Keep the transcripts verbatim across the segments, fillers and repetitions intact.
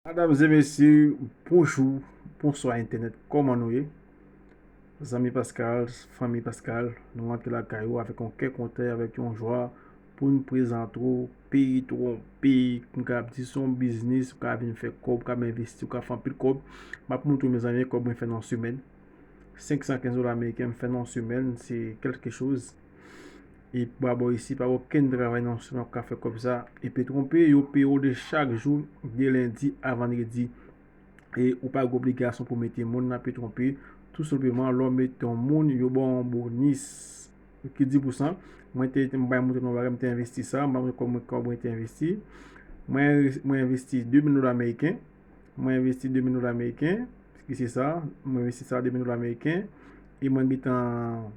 Medam e mesye, bonjou, bonswa entènèt, kòman nou ye? Zanmi Pascal, fanmi Pascal, nou rantre lakay ou avèk yon kè kontan, avèk yon jwa pou n prezante w P Twonpe, m ka ap di se yon biznis, ou ka vin fè kòb, ou ka envesti, ou ka fè anpil kòb. M ap montre w, mezanmi, kòb mwen fè nan yon semèn. Senk san kenz dola ameriken m fè nan yon semèn, se kèlke choz. E pa bò isi, pa okenn travay nan yon semèn w ap ka fè kòb sa. E P Twonpe, yo peye w de chak jou, de lendi a vandredi. E ou pa gen obligasyon pou mete moun nan P Twonpe. Tou senpleman, lè w mete yon moun, yo ba w yon bonis ki dis pousan. Mwen te, m bay montre nou bagay, m te envesti sa, m bay montre kòb mwen, kòb mwen te envesti. Mwen, mwen envesti de mil dola ameriken. Mwen envesti de mil dola ameriken, ki se sa, mwen envesti sa de mil dola ameriken, e mwen gentan,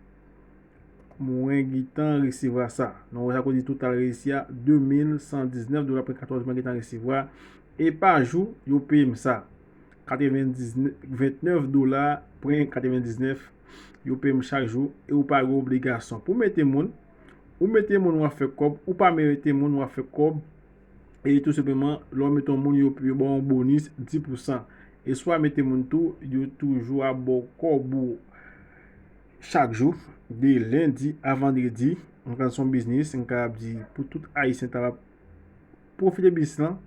mwen gentan resevwa sa. Nou wè sa kote total reyisi a, de mil san diznèf dola pwen katòz mwen gentan resevwa. E pa jou, yo peye m sa. Katrevendiznèf, vennèf dola pwen katrevendiznèf, yo peye m chak jou, e ou pa gen obligasyon. Pou mete moun, ou mete moun w ap fè kòb, ou pa mete moun w ap fè kòb, e tou senpleman, lè w mete yon moun, yo, yo ba w yon bonis dis pousan. E si w pa mete moun tou, yo toujou ap ba w kòb ou chak jou, de lendi a vandredi. M ka di se yon biznis, m ka ap di pou tout Ayisyen ta va pwofite biznis lan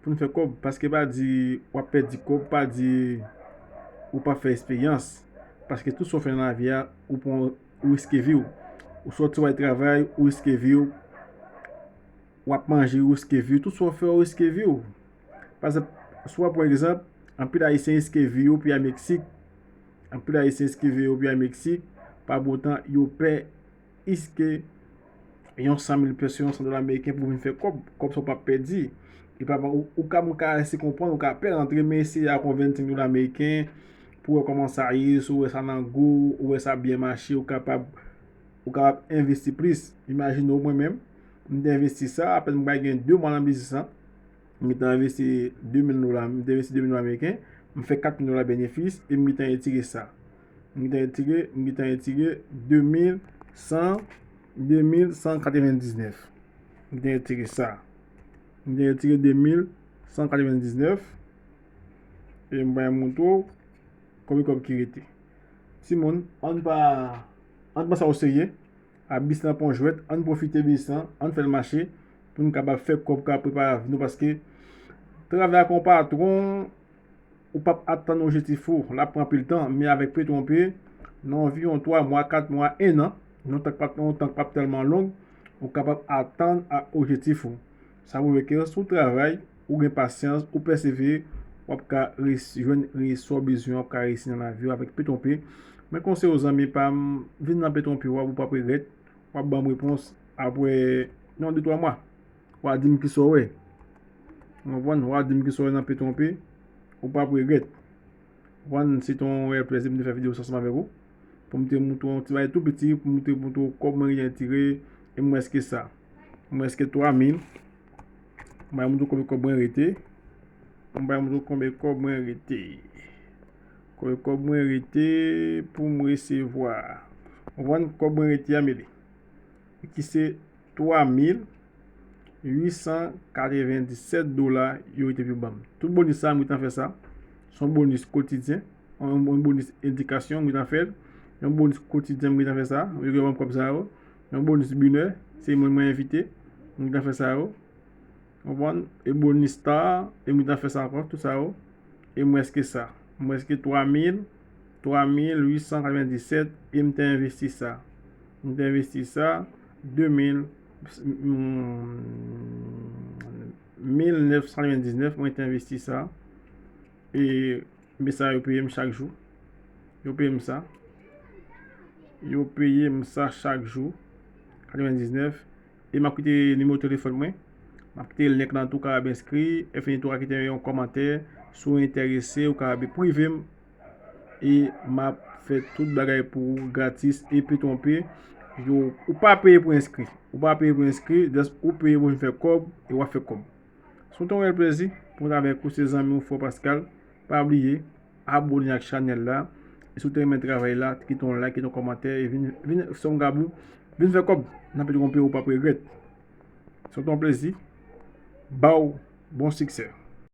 pou n fè kòb. Paske pa di w ap pèdi kòb, pa di ou p ap fè eksperyans. Paske tout sa w fè nan lavi a, ou pran, ou riske vi w. Ou sòti w al travay, ou riske vi w. W ap manje, ou riske vi w. Tout sa w fè, ou riske vi w. Pa egzanp, si w ap pran egzanp, anpil Ayisyen riske vi yo pou y al Meksik. Anpil Ayisyen riske vi yo pou y al Meksik. Pa pou otan, yo pè riske yon san mil peso, yon san dola ameriken pou vin fè kòb. Kòb sa w p ap pèdi. E pa, ou, ou ka, moun ka resi konprann, ou ka pè rantre, men eseye ak yon vennsenk dola ameriken pou wè kòman sa ye, si w wè sa nan gou, ou wè sa byen mache, ou kapab, ou kapab envesti plis. Imajine w, mwen menm, m te envesti sa, apèn m bay gen de mwa nan biznis lan. M gentan envesti de mil dola, m te envesti de mil dola ameriken, m fè kat mil dola benefis e m gentan etire sa. M gentan etire, m gentan etire de mil san, de mil san katrevendiznèf. M gentan etire sa. M gentan etire de mil san katrevendiznèf. E m bay montre w konbyen kòb ki rete. Timoun, ann pa, ann pran sa o serye. A biznis lan pa yon jwèt, ann pwofite biznis lan, ann fè l mache, pou n kapab fè kòb, kapab prepare avni nou, paske travay ak yon patwon, ou p ap atenn objektif ou, l ap pran anpil tan, men avèk P Twonpe, nan anviwon twa mwa, kat mwa, en an, yon tan k p ap, yon tan k p ap tèlman long, ou kapab atenn a objektif ou. Sa pwouve ke si w travay, ou gen pasyans, ou pèsevere, w ap ka reyisi, jwenn reyisi w bezwen, w ap ka reyisi nan lavi w avèk P Twonpe. Mwen konseye w zanmi pa m, vin nan P Twonpe w ap, ou p ap regrèt, w ap ban m repons apre yon de twa mwa. W a di m kisa w wè. Ou konprann? W a di m kisa w wè nan P Twonpe, ou p ap regrèt. Ou konprann? Se te yon reyèl plèzi pou m te fè videyo sa ansanm avèk ou. Pou m te montre w yon ti bagay tou piti, pou m te montre w kòb mwen gentan tire, e m wè èske sa. M wè èske twa mil. M bay montre w konbyen kòb mwen rete. M bay montre w konbyen kòb mwen rete. Konbyen kòb mwen rete pou m resevwa. Ou konprann? Kòb mwen rete a mele. Ki se twa mil uit san katrevendiset dola yo rete pou yo ban m. Tout bonis sa, m gentan fè sa. Se yon bonis kotidyen, yon, yon bonis edikasyon, m gentan fè l. Yon bonis kotidyen, m gentan fè sa. Yo gentan ban m kòb sa yo. Yon bonis binè, se moun mwen envite, m gentan fè sa yo. Ou konprann? E bonis star, e m gentan fè sa ankò, tout sa yo. E m wè èske sa. M wè èske twa mil, twa mil uit san katrevendiset, e m te envesti sa. M te envesti sa, de mil, mm, mil nèf san katrevendiznèf, mwen te envesti sa. E, men sa yo peye m chak jou. Yo peye m sa. Yo peye m sa chak jou. Katrevendiznèf. E m ap kite nimewo telefòn mwen. M ap kite link lan tou, ou kapab enskri. Enfini tou, ou ka kite yon kòmantè. Si w enterese, ou kapab prive m. E m ap fè tout bagay pou ou gratis. E P Twonpe, yo, ou pa peye pou enskri. Ou pa peye pou enskri. Just ou peye pou vin fè kòb. E w ap fè kòb. Se yon reyèl plèzi pou mwen avèk ou, se zanmi w Fò Pascal. Pa bliye abòne ak chanèl la. E si w te renmen travay la, kite yon like, kite yon kòmantè, e vin, vin sòm gabou, vin fè kòb nan P Twonpe, ou p ap regrèt. Se yon plèzi. Ba w bon siksè.